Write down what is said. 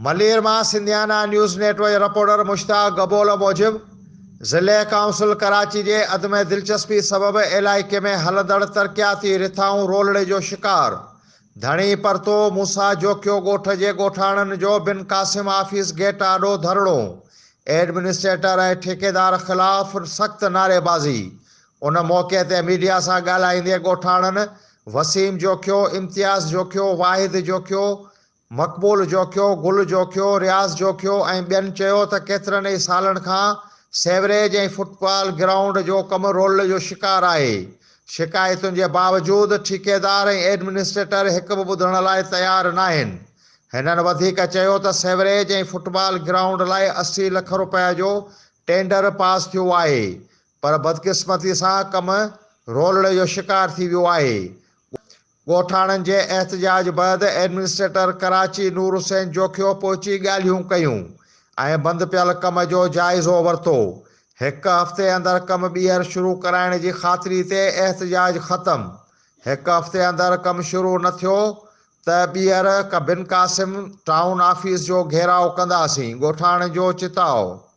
ملير مان Sindhiana news net work جي reporter Mushtaq Gabol موجب ضلعي ڪائونسل ڪراچي جي عدم دلچسپي سبب علائقي ۾ هلندڙ ترقياتي رٿائون رولڙي جو شڪار، ڌڻي پرتو موسيٰ جوکيو ڳوٺ جي ڳوٺاڻن جو بن قاسم آفيس گيٽ آڏو ڌرڻو، ايڊمنسٽريٽر ۽ ٺيڪيدار خلاف سخت نعريبازي، ان موقعي تي ميڊيا سان ڳالهائيندي ڳوٺاڻن وسيم جوکيو، امتياز جوکيو، واحد جوکيو، مقبول جوکيو، گل جوکيو، رياض جوکيو ۽ ٻين چيو ته ڪيترن ئي سالن کان سيوريج ۽ فٽبال گرائونڊ جو ڪم رولڙي جو شڪار آهي، شڪايتن جي باوجود ٺيڪيدار ۽ ايڊمنسٽريٽر هڪ به ٻڌڻ لاء تيار ناهن. هنن وڌيڪ چيو ته سيوريج ۽ فٽبال گرائونڊ لاء 80 لک رپيا جو ٽينڊر پاس ٿيو آهي پر بدقسمتي سان ڪم رولڙي جو شڪار ٿي ويو آهي. ڳوٺاڻن جي احتجاج بعد ايڊمنسٽريٽر ڪراچي نور حسين جوکيو پهچي ڳالهيون ڪيون ۽ بند پيل ڪم جو جائزو ورتو، هڪ هفتي اندر ڪم ٻيهر شروع ڪرائڻ جي خاطري تي احتجاج ختم، هڪ هفتي اندر ڪم شروع نه ٿيو ته ٻيهر بن قاسم ٽائون آفيس جو گهيراء ڪنداسين، ڳوٺاڻن جو چتاء.